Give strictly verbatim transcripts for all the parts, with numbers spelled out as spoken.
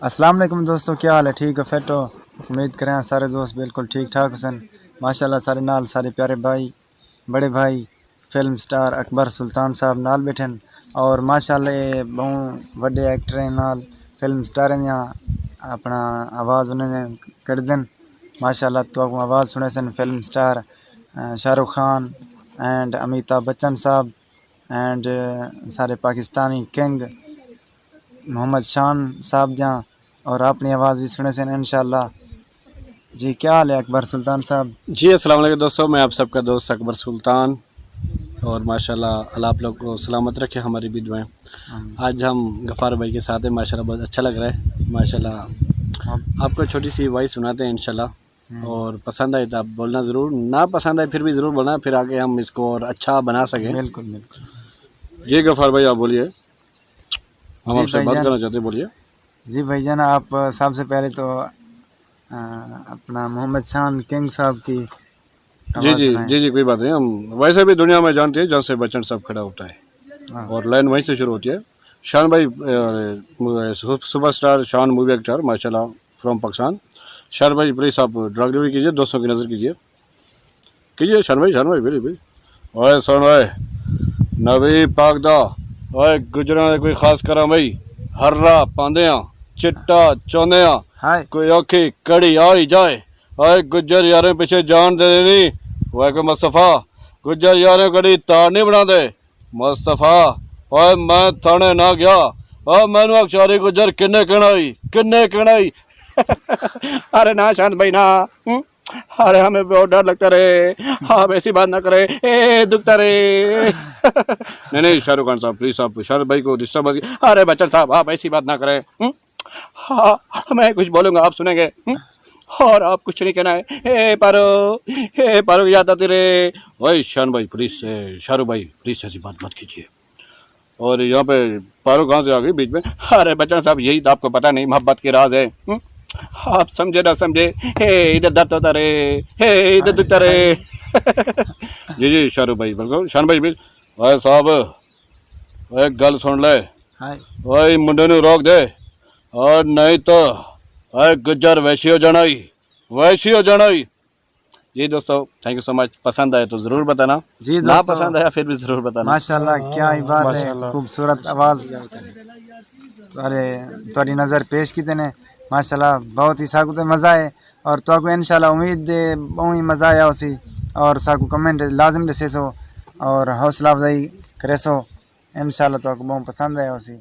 السلام علیکم دوستو، کیا حال ہے؟ ٹھیک ہو؟ فٹ ہو؟ امید کریں سارے دوست بالکل ٹھیک ٹھاک ہوسن۔ ماشاءاللہ سارے نال سارے پیارے بھائی، بڑے بھائی، فلم سٹار اکبر سلطان صاحب نال بیٹھن، اور ماشاءاللہ اے بہوں وڈے ایکٹر ہیں، نال فلم سٹار ہیں، اپنا آواز انہیں کر دن۔ ماشاءاللہ تو آواز سنے سن فلم سٹار، آ، شاہ رخ خان اینڈ امیتابھ بچن صاحب اینڈ سارے پاکستانی کنگ محمد شان صاحب دیاں، اور اپنی آواز بھی سنے سن انشاءاللہ۔ جی، کیا حال ہے اکبر سلطان صاحب؟ جی، السلام علیکم دوستو، میں آپ سب کا دوست اکبر سلطان، اور ماشاءاللہ اللہ آپ لوگ کو سلامت رکھے، ہماری بھی دعائیں۔ آمین۔ آج ہم غفار بھائی کے ساتھ ہیں، ماشاءاللہ بہت اچھا لگ رہا ہے۔ ماشاءاللہ آپ کو چھوٹی سی وائس سناتے ہیں انشاءاللہ، ہوں۔ اور پسند آئے تو آپ بولنا ضرور، نہ پسند آئے پھر بھی ضرور بولنا، پھر آگے ہم اس کو اور اچھا بنا سکیں۔ بالکل، بالکل۔ جی غفار بھائی، آپ بولیے، ہم جی آپ سے بھائی بات جان۔ کرنا چاہتے ہیں، بولیے۔ جی بھائی جان، آپ سب سے پہلے تو، آ، اپنا محمد شان کنگ صاحب کی جی، آواز جی، سنائیں۔ جی، جی، کوئی بات نہیں۔ ہم ویسے بھی دنیا میں جانتے ہیں جہاں سے بچن صاحب کھڑا ہوتا ہے۔ ہاں۔ اور لائن وہیں سے شروع ہوتی ہے۔ شان بھائی، آ، سپر سٹار شان مووی ایکٹر، ماشاءاللہ، فرام پاکستان۔ شان بھائی، پلیز آپ ڈرگ ڈلیوری کیجیے، دوستوں کی نظر کیجیے۔ کیجیے شان بھائی، شان بھائی، بھائی، بھائی۔ اوئے سن اوئے، نبی پاک دا، اوئے گجراں دے کوئی خاص کراں بھائی، ہرا پاندیاں، چٹا چوندیاں، ہائے۔ کوئی اوکھی کڑی آئی جائے، اوئے گجر یاریں پچھے جان دے نہیں، اوئے کوئی مصطفیٰ، گجر یاریں کڑی تار نہیں بنا دے، مصطفیٰ، اوئے میں تھانے نہ گیا، اوئے مینوں اکشاری گجر کنے کہنا ای، کنے کہنا ای۔ ارے نہ شان بھائی نہ، ہوں؟ ارے ہمیں بہت ڈر لگتا رہے، آپ ایسی بات نہ کریں، اے دکھتا رہے۔ نہیں، نہیں، شاہ رخ خان صاحب، پلیز آپ شاہ رخ بھائی کو ڈسٹرب مت کیجیے۔ ارے بچن صاحب، آپ ایسی بات نہ کریں۔ ہوں؟ ہاں، میں کچھ بولوں گا، آپ سنیں گے۔ ہوں؟ اور آپ کچھ نہیں کہنا ہے۔ اے پارو، اے پارو یاد آتی رہے۔ اوئے شان بھائی، پلیز، اے، شاہ رخ بھائی، پلیز ایسی بات مت کیجیے۔ اور یہاں پہ پارو کہاں سے آ گئی بیچ میں؟ ارے بچن صاحب، یہی تو آپ کو پتہ نہیں، محبت کے راز ہے۔ ہوں؟ آپ سمجھے نہ سمجھے، اے ادھر درد ہوتا رہے، اے ادھر دکھتا رہے۔ جی، جی، شاہ رخ بھائی، بالکل۔ شان بھائی، بھائی، اوئے صاحب، ایک گل سن لے۔ ہائے۔ اوئے منڈے نوں روک دے، اور نہیں تو، اوئے گجر ویشی ہو جانا ہی، ویشی ہو جانا ہی۔ جی دوستو، تھینک یو سو مچ۔ پسند آئے تو ضرور بتانا۔ جی نہ دوستو۔ پسند آیا پھر بھی ضرور بتانا۔ ماشاءاللہ، کیا ہی بات ہے، ماشاءاللہ۔ خوبصورت آواز۔ تہاݙے، تہاݙی نظر پیش کیتے نے۔ ماشاءاللہ، بہت ہی ساکوں تے مزہ ہے، اور تہاکوں انشاءاللہ امید ہے ٻہوں ہی مزہ آیا ہوسی، اور ساکوں کمنٹ لازم ݙسیسو اور حوصلہ افزائی کریسو۔ انشاءاللہ تہاکوں ٻہوں پسند آیا ہوسی۔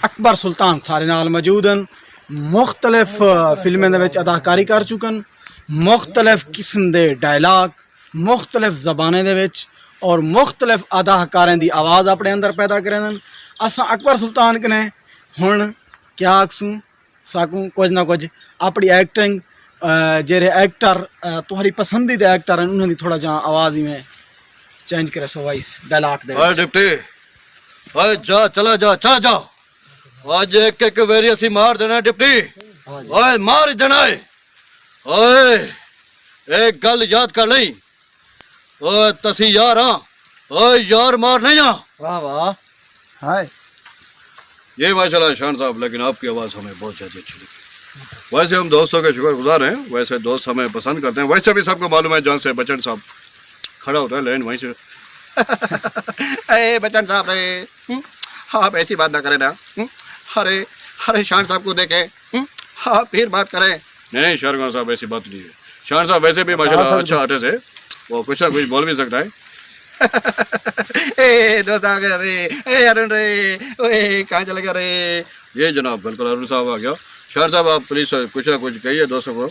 اکبر سلطان سارے نال موجود ہن، مختلف، آ، فلمیں دے وچ اداکاری کر چکن، مختلف قسم دے ڈائلاگ، مختلف زبانیں دے وچ، اور مختلف اداکاریں دی آواز اپݨے اندر پیدا کریندن۔ اساں اکبر سلطان کنے ہݨ کیا آکھسوں، ساکوں کجھ نہ کجھ اپݨی ایکٹنگ، آ، جیڑھے ایکٹر، آ، تہاݙی پسندیدہ ایکٹر ہن، انہاں دی تھوڑا جیہاں آواز ایویں چینج کریسو، وائس ڈائلاگ دے اوئے وچ۔ ڈپٹی، اوئے جا، چلا جا، چلا جا۔ اڄ ہک ہک ویری اسی مار ݙینا ڈپٹی۔ ہاں جی۔ اوئے مار ہی ݙینا ہے۔ اوئے، ایک گل یاد کر لیں۔ اوئے تسی یار ہاں۔ اوئے یار مار نہیں ہاں۔ واہ واہ۔ ہائے۔ یہ ماشاءاللہ شان صاحب، لیکن آپ کی آواز ہمیں بہت زیادہ اچھی لگی۔ ویسے ہم دوستوں کے شکر گزار ہیں، ویسے دوست ہمیں پسند کرتے ہیں۔ ویسے بھی سب کو معلوم ہے جہاں سے بچن صاحب کھڑا ہوتا ہے لائن وہیں سے۔ اے بچن صاحب رے، ہم؟ آپ ایسی بات نہ کریں نا، ہم؟ ارے، ارے شان صاحب کو دیکھیں، ہم؟ آپ پھر بات کریں۔ نہیں، نہیں، شاہ رخ خان صاحب ایسی بات نہیں ہے۔ شان صاحب ویسے بھی ماشاءاللہ اچھا آرٹسٹ ہے، وہ کچھ نہ کچھ بول بھی سکتا ہے۔ اے دوست آ گیا رے، اے ارن رے، اوئے کہاں چلا گیا رے؟ یہ جناب بالکل ارن صاحب آ گیا۔ شان صاحب آپ پلیز کچھ نہ کچھ کہیے دوستوں کو،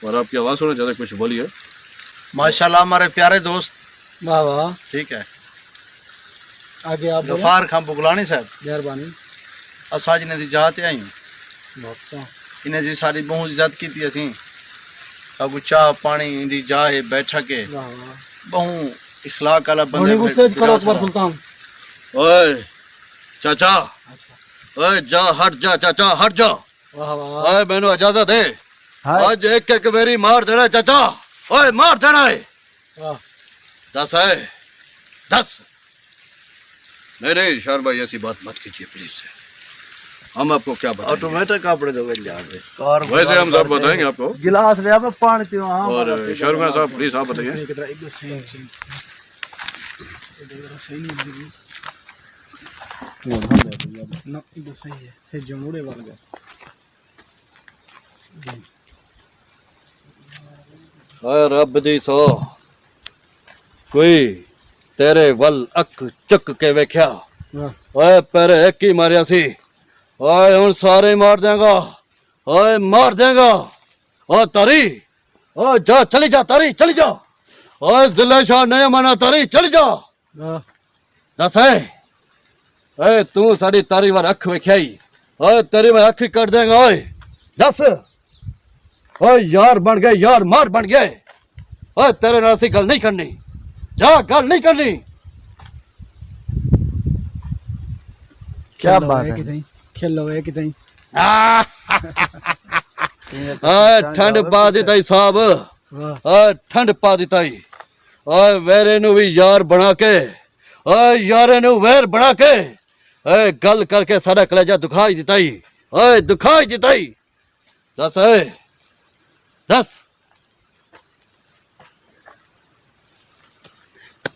اور آپ کی آواز سننا چاہتے ہیں، کچھ بولیے۔ ماشاءاللہ ہمارے پیارے دوست۔ واہ واہ۔ ٹھیک ہے۔ آگے آپ بولیں۔ غفار خان بغلانی صاحب۔ مہربانی۔ اساں اڄ انہیں دی جاہ تے آئے ہیں۔ بہت۔ انہیں جی ساری بہوں عزت کیتی اسیں۔ ساکوں چاہ پاݨی ایندی جاہ ہے، بیٹھک ہے۔ واہ واہ۔ بہوں اخلاق والا بندہ ہݨی ہے، غصے وچ کھڑو اکبر سلطان۔ اوئے چاچا، اچھا۔ اوئے جا، ہٹ جا چاچا، ہٹ جا۔ واہ واہ۔ اوئے مینوں اجازت ہے۔ ہائے۔ اڄ ہک ہک ویری مار ݙینا ہے چاچا۔ اوئے مار ݙینا ہے۔ واہ۔ دس ہے۔ دس۔ نہیں، نہیں، شان بھائی، ایسی بات مت کیجیے، پلیز۔ ہم آپ کو کیا بتائیں؟ آٹومیٹک اپݨے تے وڄ جاݨ دے۔ کار ویسے ہم سب بتائیں گے آپ کو۔ گلاس لیا میں پاݨی پیو، ہاں، اور بابا، شرما صاحب، پلیز آپ بتائیے۔ نہ، ادھر صحیح ہے، سے جموڑے والا۔ اے رب دی سو، کوئی تیرے ول اکھ چک کے ویکھیا؟ ہاں۔ اے پیرے ہک ہی ماریا سی۔ اے ہݨ سارے مار دیاں گا۔ اے مار دیاں گا۔ او تاری، او جا، چلی جا تاری، چلی جا۔ اے ضلع شاہ نہیں مانا تاری، چلی جا۔ ہاں۔ دس اے، اے توں ساݙی تاری ول اکھ ویکھیا ہئی؟ اے تیری میں اکھ ہی کٹ دیاں گا۔ اوئے دس، اے یار بݨ ڳئے، یار مار بݨ ڳئے۔ اے تیرے نال اسی گل نہیں کرنی، جا، گل نہیں کرنی۔ کیا بات ہے۔ کھیلو ہے کتھائیں۔ اے ٹھنڈ پا ݙتائی صاحب، واہ۔ اے ٹھنڈ پا ݙتائی۔ اے ویرے نوں وی یار بݨا کے، اے یارے نوں ویر بݨا کے، اے گل کر کے ساݙا کلیجہ دکھائی ݙتائی، اے دکھائی ݙتائی۔ دس اے، دس۔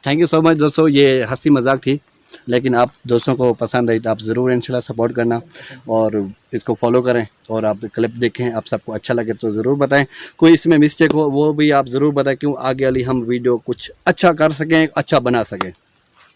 تھینک یو سو مچ دوستو، یہ ہنسی مذاق تھی، لیکن آپ دوستوں کو پسند آئی تو آپ ضرور انشاءاللہ سپورٹ کرنا اور اس کو فالو کریں اور آپ کلپ دیکھیں، آپ سب کو اچھا لگے تو ضرور بتائیں، کوئی اس میں مسٹیک ہو وہ بھی آپ ضرور بتائیں، کیوں آگے والی ہم ویڈیو کچھ اچھا کر سکیں، اچھا بنا سکیں۔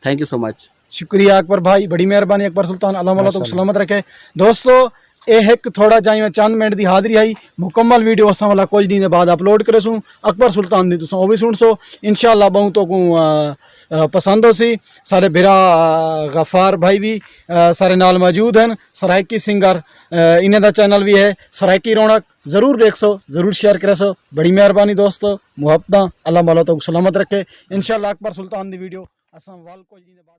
تھینک یو سو مچ۔ شکریہ اکبر بھائی، بڑی مہربانی اکبر سلطان، اللہ مولا تو سلامت رکھے۔ دوستو، اے ہک تھوڑا جائیں میں چند منٹ دی حاضری آئی، مکمل ویڈیو اساں والا کچھ ݙینہہ دے بعد اپلوڈ کریسوں۔ اکبر سلطان دی تساں او وی سݨسو، انشاءاللہ ٻہوں تہاکوں، آ، آ، پسند ہوسی۔ سارے بھرا، آ، غفار بھائی وی، آ، سارے نال موجود ہن، سرائیکی سنگر، آ، انہیں دا چینل وی ہے سرائیکی رونق، ضرور ݙیکھسو، ضرور شیئر کریسو۔ بڑی مہربانی دوستو، محبتاں، اللہ مولا تہاکوں سلامت رکھے۔ انشاءاللہ اکبر سلطان دی ویڈیو اساں ول کچھ ݙینہہ دے بعد